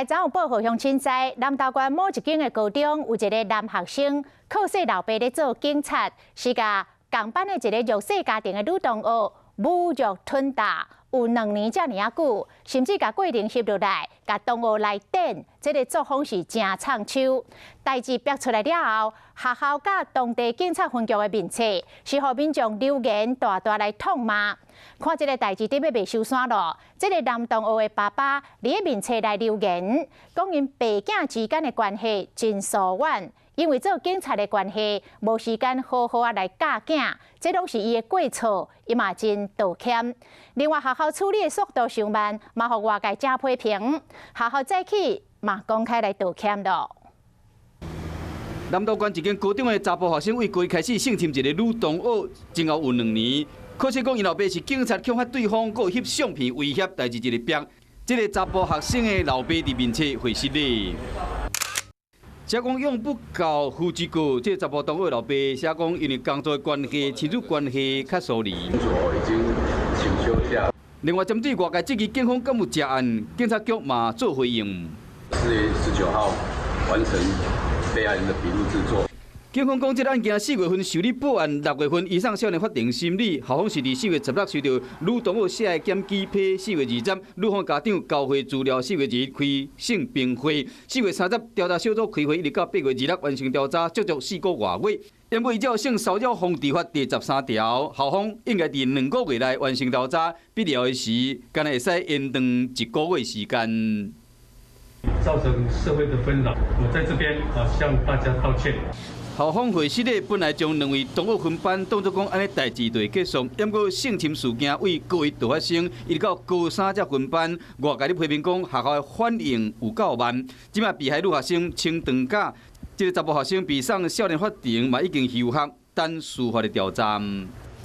昨有報予鄉親知，南投縣某一間的高中有一个男學生，靠勢老爸咧做警察，是共仝班的一个弱勢家庭的女同學侮辱吞打，有2年遮爾仔久，甚至共過程翕落來，共同學來電，這个作風是誠衝手。代誌爆出來了後，學校佮當地警察分局的面冊，是予民眾留言大大來痛罵。看這个代誌佇欲袂收山囉，這个男同學的爸爸佇咧面冊來留言，講𪜶爸囝之間的關係真疏遠，因為做警察的關係，無時間好好仔來教囝，這攏是伊的過錯，伊嘛真道歉。另外，學校處理的速度傷慢，嘛予外界誠批評。學校早起嘛公開來道歉囉。南投縣一間高中的查埔學生，對高一開始性侵一个女同學，前後有2年。可惜講，𪜶老爸是警察，恐嚇對方，閣翕相片威脅，代誌一直爆。這个查埔學生的老爸佇面冊回失禮。寫講養不教，父之過。這个查埔同學的老爸寫講，因為工作的關係，親子關係較疏離。已經請休假。另外，針對外界質疑警方敢有食案，警察局嘛做回應。4月19號完成被害人的筆錄製作。警方講，這个案件4月份受理報案，6月份移送少年法庭審理。校方是佇4月16收到女同學寫的檢舉批，4月20女方家長交回資料，4月2日開性平會，4月30調查小組開會，一直到8月26完成調查，足足4個外月。不過依照性騷擾防治法第13條，校方應該佇2個月內完成調查，必要的時，敢若會使延長一個月時間。造成社會的紛擾，我在這邊啊向大家道歉。校方會失禮，本來將兩位同學分班，當作講按呢代誌就會結束。不過性侵事件對高一就發生，一直到高三才分班，外界咧批評講學校的反應有夠慢。這擺被害女學生請長假，這个查埔學生被送少年法庭嘛已經休學，等司法的調查。